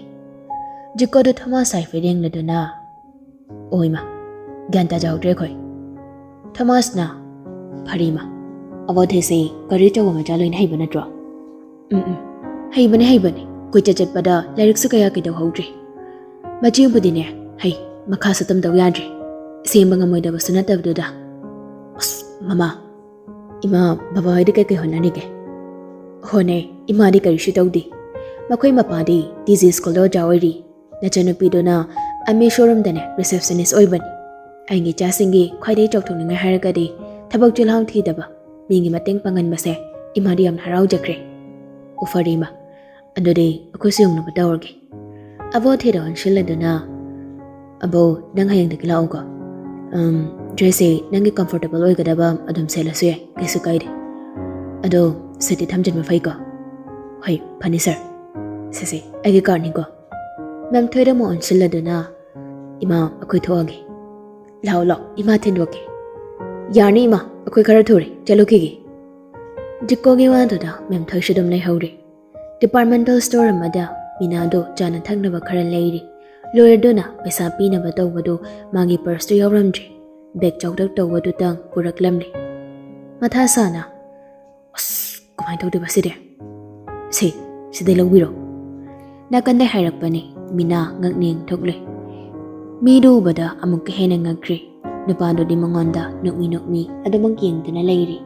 ꯖꯤꯀꯣꯗꯨ ꯊꯣꯃꯥꯁ ꯍꯥꯏꯐꯦꯠ ꯌꯦꯡꯂꯗꯨꯅ, "ꯑꯣ ꯏꯃꯥ, ꯒ꯭ꯌꯥꯟ ꯇꯥꯖꯍꯧꯗ꯭ꯔꯦ ꯑꯩꯈꯣꯏ꯫" ꯊꯣꯃꯥꯁꯅ, "ꯐꯔꯦ ꯏꯃꯥ, ꯑꯕꯣꯊꯦꯁꯦ ꯒꯥꯔꯤ ꯑꯆꯧꯕ ꯃꯆꯥ ꯂꯣꯏꯅ ꯍꯩꯕ ꯅꯠꯇ꯭ꯔꯣ?" "ꯎꯝ, ꯎꯝ, ꯍꯩꯕꯅꯦ, ꯍꯩꯕꯅꯦ꯫ ꯀꯣꯏꯆꯠ ꯆꯠꯄꯗ ꯂꯥꯏꯔꯤꯛꯁꯨ ꯀꯌꯥ ꯀꯩꯗꯧꯍꯧꯗ꯭ꯔꯦ꯫ ꯃꯆꯦꯕꯨꯗꯤꯅꯦ, ꯍꯩ, ꯃꯈꯥꯁꯨ ꯇꯝꯗꯧ ꯌꯥꯗ꯭ꯔꯦ꯫ ꯁꯦꯝꯕ ꯉꯝꯃꯣꯏꯗꯕꯁꯨ ꯅꯠꯇꯕꯗꯨꯗ꯫ ꯑꯁ, ꯃꯃꯥ, ꯏꯃꯥ, ꯕꯕꯥ ꯍꯣꯏꯗꯤ ꯀꯩꯀꯩ ꯍꯣꯠꯅꯔꯤꯒꯦ? ꯍꯣꯠꯅꯩ, ꯏꯃꯥꯗꯤ ꯀꯔꯤꯁꯨ ꯇꯧꯗꯦ꯫ ꯃꯈꯣꯏ ꯃꯄꯥꯗꯤ ꯇꯤ ꯖꯤ ꯁ꯭ꯀꯨꯜꯗ ꯑꯣꯖꯥ ꯑꯣꯏꯔꯤ꯫ ꯅꯆꯟꯅꯨꯄꯤꯗꯨꯅ ꯑꯃꯤ ꯁꯣꯔꯨꯝꯗꯅꯦ receptionist ꯑꯣꯏꯕꯅꯤ꯫ ꯑꯩꯒꯤ ꯏꯆꯥꯁꯤꯡꯒꯤ ꯈ꯭ꯋꯥꯏꯗꯒꯤ ꯆꯥꯎꯊꯣꯛꯅꯤꯡꯉꯥꯏ ꯍꯥꯏꯔꯒꯗꯤ ꯊꯕꯛ ꯆꯤꯜꯍꯥꯎ ꯊꯤꯗꯕ, ꯃꯤꯒꯤ ꯃꯇꯦꯡ ꯄꯥꯡꯍꯟꯕꯁꯦ ꯏꯃꯥꯗꯤ ꯌꯥꯝꯅ ꯍꯔꯥꯎꯖꯈ꯭ꯔꯦ꯫ ꯑꯣ, ꯐꯔꯦ ꯏꯃꯥ, ꯑꯗꯨꯗꯤ ꯑꯩꯈꯣꯏꯁꯨ ꯌꯧꯅꯕ ꯇꯧꯔꯒꯦ꯫ ꯑꯕꯣ ꯊꯦꯗ ꯑꯣꯟꯁꯤꯜꯂꯗꯨꯅ, "ꯑꯕꯣ, ꯅꯪ ꯍꯌꯦꯡꯗꯒꯤ ꯂꯥꯛꯎꯀꯣ꯫ ꯎꯝ, dressꯁꯦ ꯅꯪꯒꯤ comfortable ꯑꯣꯏꯒꯗꯕ ꯑꯗꯨꯝ ꯁꯦꯠꯂꯁꯨ ꯌꯥꯏ, ꯀꯩꯁꯨ ꯀꯥꯏꯗꯦ꯫ ꯑꯗꯣ suitꯇꯤ ꯊꯝꯖꯤꯟꯕ ꯐꯩꯀꯣ?" "ꯍꯣꯏ, ꯐꯅꯤ sir꯫ ꯁꯦ, ꯁꯦ, ꯑꯩꯒꯤ cardꯅꯤꯀꯣ꯫" ꯃꯦꯝꯊꯣꯏꯗ ꯑꯃꯨꯛ ꯑꯣꯟꯁꯤꯜꯂꯗꯨꯅ, "ꯏꯃꯥ, ꯑꯩꯈꯣꯏ ꯊꯣꯛꯑꯒꯦ꯫" "ꯂꯥꯛꯑꯣ, ꯂꯥꯛꯑꯣ, ꯏꯃꯥ ꯊꯤꯟꯗꯣꯛꯀꯦ꯫" "ꯌꯥꯔꯅꯤ ꯏꯃꯥ, ꯑꯩꯈꯣꯏ ꯈꯔ ꯊꯨꯔꯦ, ꯆꯠꯂꯨꯈꯤꯒꯦ꯫" ꯖꯤꯀꯣꯒꯤ ꯋꯥꯗꯨꯗ ꯃꯦꯝꯊꯣꯏꯁꯨ ꯑꯗꯨꯝ ꯂꯩꯍꯧꯔꯦ꯫ Departmental store ꯑꯃꯗ ꯃꯤꯅꯥꯗꯣ ꯆꯥꯅ ꯊꯛꯅꯕ ꯈꯔ ꯂꯩꯔꯤ꯫ ꯂꯣꯌꯔꯗꯨꯅ ꯄꯩꯁꯥ ꯄꯤꯅꯕ ꯇꯧꯕꯗꯨ ꯃꯥꯒꯤ purseꯇꯨ ꯌꯥꯎꯔꯝꯗ꯭ꯔꯦ꯫ Bag ꯆꯥꯎꯇꯛ ꯇꯧꯕꯗꯨꯇꯪ ꯄꯨꯔꯛꯂꯝꯂꯦ꯫ ꯃꯊꯥ ꯁꯥꯅ, "ꯑꯁ, ꯀꯃꯥꯏꯅ ꯇꯧꯗꯣꯏꯕ ꯁꯤꯗꯤ? ꯁꯦ, ꯁꯤꯗꯩ ꯂꯧꯕꯤꯔꯣ꯫" ꯅꯥꯀꯟꯗꯩ ꯍꯥꯏꯔꯛꯄꯅꯦ꯫ ꯃꯤꯅꯥ ꯉꯛꯅꯤꯡ ꯊꯣꯛꯂꯦ꯫ ꯃꯤꯗꯨ ꯎꯕꯗ ꯑꯃꯨꯛꯀ ꯍꯦꯟꯅ ꯉꯛꯈ꯭ꯔꯦ꯫ ꯅꯨꯄꯥꯗꯨꯗꯤ ꯃꯉꯣꯟꯗ ꯅꯣꯛꯃꯤ ꯅꯣꯛꯃꯤ ꯑꯗꯨꯃꯛ ꯌꯦꯡꯗꯨꯅ ꯂꯩꯔꯤ꯫